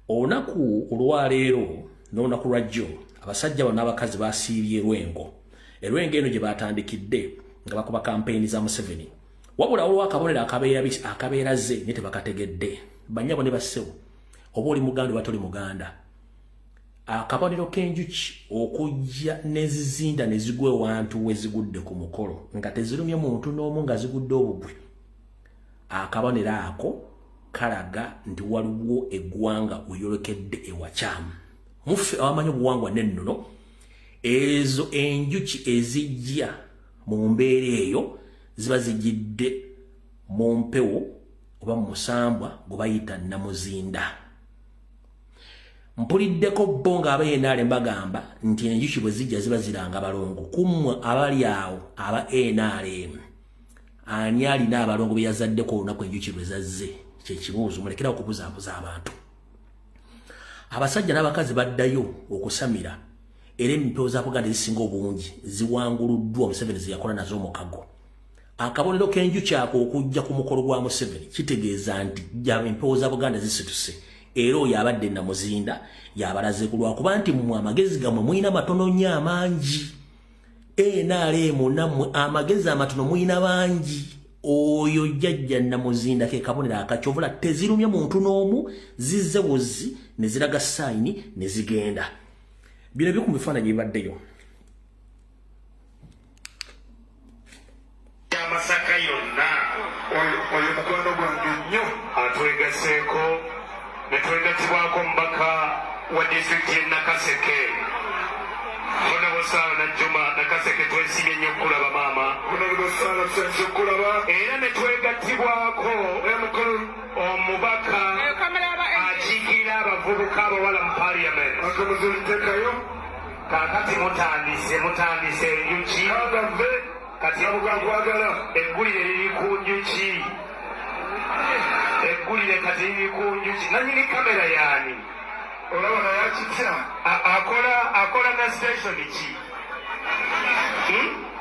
Olunaku olwaleero n'olunaku lwajjo abasajja bano n'abakazi basiibye Lwengo. Erwengo eno gye batandikidde nga bakuba kampeyini za Museveni. Wabula waliwo akabonero akabeeraze naye tebakategedde. Bannyabo ne bassebo, oba oli Muganda oba toli Muganda, akabonero k'enjuki okujja n'ezizinda ne zigwa ewantu we zigudde ku mukolo nga tezirumye muntu n'omu nga zigudde obugwe, akabonero ako kalaga nti waliwo eggwanga weyolekedde ewakyamu. Muffe abamanyi obuwangwa n'ennono, ezo enjuki ezijja mu mbeera eyo ziba zijjidde mu mpewo oba mu musambwa gwe bayita namuzinda. Mpuliddeko bo ng'aba NRM bagamba nti enjuki bwe zijja ziba ziranga balongo. Kummwe abali awo aba NRM, ani alina abalongo be yazaddeko olunaku enjuki lwe zazze? Kyekibuuzo, mulekerawo okubuzaabuza abantu. Abasajja n'abakazi baddayo okusamira, era empewo za Buganda ezisinga obungi ziwanguluddwa Museveni zeyakola nazo omukago. Akabonero k'enjuki ako okujja ku mukolo gwa Museveni kitegeeza nti empewo za Buganda zisituse, era oyo abadde namuzinda yabalaze ku lwakuba nti mmwe amagezi gammwe mulina matono nnyo amangi. NRM nammwe amagezi amatono mulina bangi. Oyo jjajja namuzinda ke kabonero akakyovula, tezirumye muntu n'omu, zizze buzi ne ziraga sayini ne zigenda. Bino biri ku bifaananyi bibaddeyo. Masaka yonna oyo mukwano gwange nnyo atwegaseeko ne twegatibwako omubaka wa disitulikiti y'e Nakaseke Honorable Sarah Najjuma. Nakaseke, twesiimye nnyo okukulaba maama. Honorable Sarah, tusanyuse okukulaba. Era ne twegattibwako omubaka akiikirira abavubuka abawala mu parliament. Akamuzuliteekayo. Kaakati mutandise enjuki. Kagave. Kati abugakwagala. Eggulire liri ku njuki, eggulire kati liri ku njuki. Nanyini kamera yaani? Olaba naye akitya. Akola na station ki?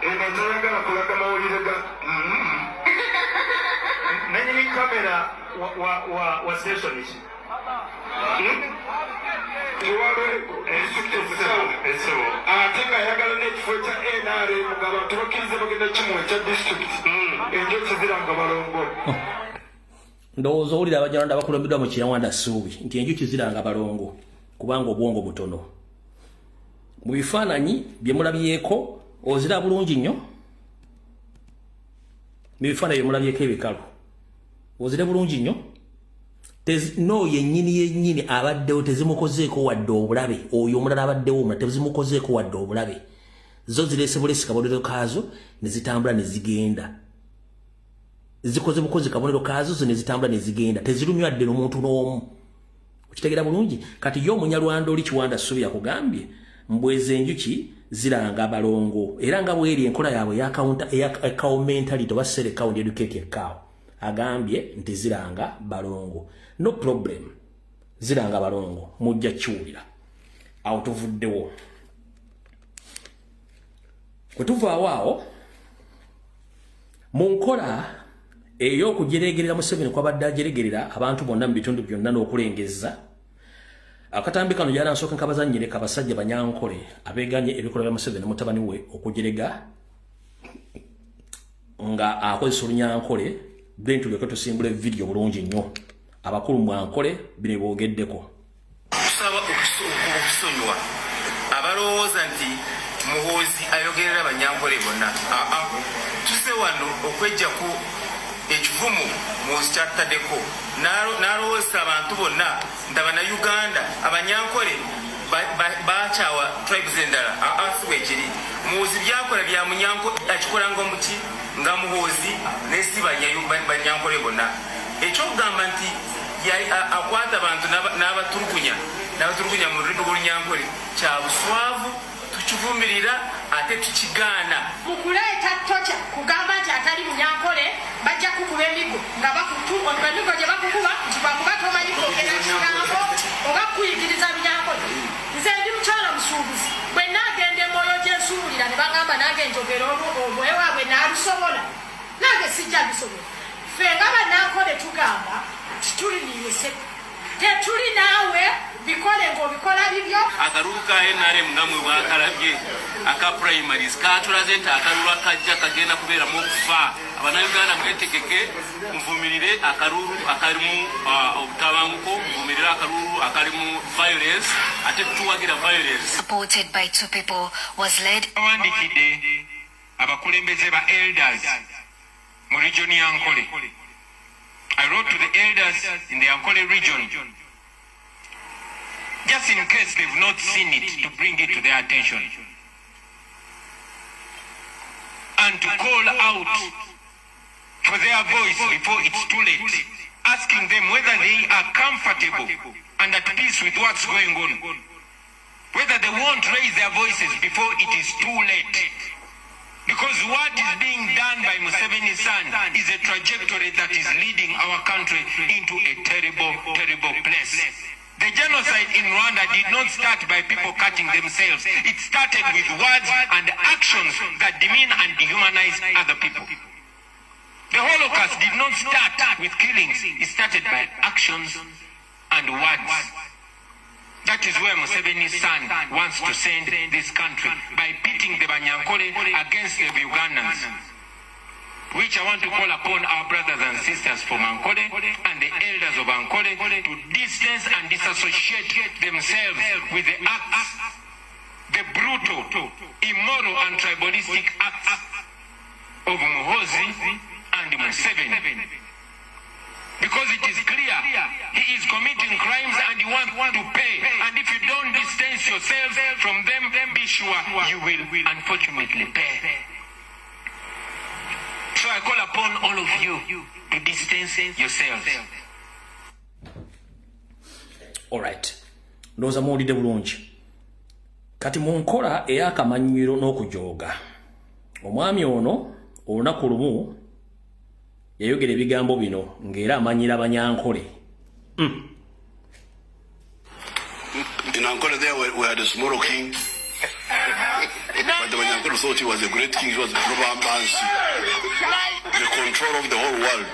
Eno tayagala kulaga mawulire ga Nanyini kamera wa station ki? Tiwalwego Esebo. Ate ng'ayagala n'ekifo ekya NRM ng'abantu bakkiriza bagenda kimuwa ekya disitulikiti. Enjuki ziranga balongo. Ndowooza owulira Abanyarwanda abakulembeddwa mu Kinyarwanda Ssuubi nti enjuki ziranga balongo kubanga obwongo butono. Mu bifaananyi bye mulabyeko ozira bulungi nnyo, mu bifaananyi bye mulabyeko ebikalu ozire bulungi nnyo. No yennyini yennyini abaddewo tezimukozeeko wadde obulabe. Oyo omulala abaddewo omulala tezimukozeeko wadde obulabe. Zo zireese bulesi kabonero kaazo ne zitambula ne zigenda. Zikoze bukozi kabonero kaazo zo ne zitambula ne zigenda, tezirumya wadde n'omuntu n'omu. Okitegeera bulungi? Kati ye Omunyarwanda oli Kiwanda Ssubi yakugambye mbweza enjuki ziranga balongo, era nga bweri enkola yaabwe eya cow mentality oba sell cow and educate a cow. Agambye nti ziranga balongo. No problem, ziranga balongo, mujja kiwulira. Awo tuvuddewo, bwe tuvaawo awo mu nkola ey'okujeregerera Museveni kwabadde ajeregerera abantu bonna mu bitundu byonna n'okulengezza akatambi kano, gyala nsooka nkabazannyireko abasajja Banyankole abeeganye ebikolwa bya Museveni mutabani we okujerega nga akozesa Olunyankole, then tuleke tusimbula evidiyo bulungi nnyo. Abakulu mwankole bino boogeddeko. Tusaba okusonyiwa abalowooza nti Muhoozi ayogerera Abanyankole bonna. Aa, tuse wano okwejjaku ekivumu Muhoozi kyatutaddeko n'alowoozesa abantu bonna nti Abannayuganda Abanyankole bakyawa tribes endala. Aa, si bwekiri. Muhoozi byakola bya Munyankole, akikola nga omuki nga Muhoozi ne si Banyankole bonna. Ekyokugamba nti akwata abantu n'abatulugunya mu lulimi lw'Olunyankole kya buswavu, tukivumirira ate tukigaana. Mu kuleeta tocha kugamba nti atali Munyankole bajja kukuba emigo nga emigo gye bakukuba nti lwakuba tomanyi kwogera kigambo oba kuyigiriza Binyankole. Nze ndi mukyala musuubuzi, bwe naagenda emwoyo gyensuubulira ne bagamba nange njogera olwewaabwe naalusobola, nange sijja lusobola. Ffe nga Bannankole tugamba tituli niiwe, tetuli naawe. Akalulu ka NRM nga mwe bwakalabye aka primaries katulaze nti akalulu akajja kagenda kubeeramu okufa. Abannayuganda mwetegeke, muvumirire akalulu akalimu obutabanguko, muvumirire akalulu akalimu violence, ate tuwagira violence. Supported by two people was led Awandikidde abakulembeze ba elders mu region ya Ankole. I wrote to the elders in the Ankole region just in case they've not seen it, to bring it to their attention and to call out for their voice before it's too late, asking them whether they are comfortable and at peace with what's going on, whether they won't raise their voices before it is too late. Because what is being done by Museveni's son is a trajectory that is leading our country into a terrible, terrible place. The genocide in Rwanda did not start by people cutting themselves. It started with words and actions that demean and dehumanize other people. The Holocaust did not start with killings. It started by actions and words. That is where Museveni's son wants to send this country, by pitting the Banyankole against the Ugandans, which I want to call upon our brothers and sisters from Ankole and the elders of Ankole to distance and disassociate themselves with the acts, the brutal, immoral and tribalistic acts of Muhoozi and Museveni. Because it is clear he is committing crimes and he wants to pay. And if you don't distance yourselves from them, be sure you will unfortunately pay. So I call upon all of you to distance yourselves. Alright. Ndowooza muwulidde bulungi. Kati mu nkola ey'akamanyiro n'okujooga, omwami ono olunaku lumu yayogera ebigambo bino ng'era amanyira Abanyankole. In Ankole there we had a small king. But the Banyankole thought he was a great king. He was Rubambansi, the control of the whole world.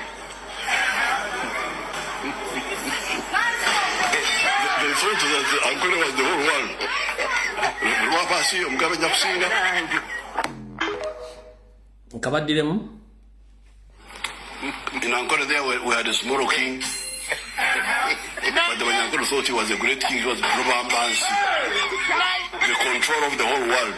They thought that Ankole was the whole world. Rubambansi, Omugabe Nyakusinga. Nkabaddiremu. In Ankole there we had a small king. But the Banyankole thought he was a great king. He was Rubambansi, the control of the whole world.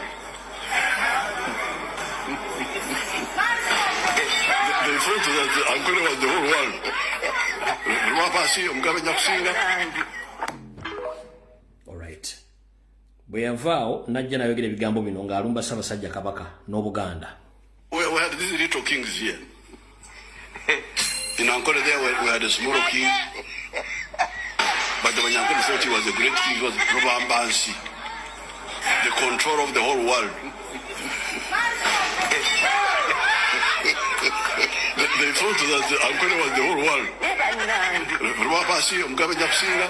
They thought that Ankole was the whole world. Rubambansi, Omugabe Nyakusinga. Alright. Bwe yavaawo n'ajja n'ayogera ebigambo bino ng'alumba Ssaabasajja Kabaka n'Obuganda. We had these little kings here. In Ankole there we had a small king. But the Banyankole thought he was a great king. He was Rubambansi, the control of the whole world. They thought that Ankole was the whole world. Rubambansi, Omugabe Nyakusinga.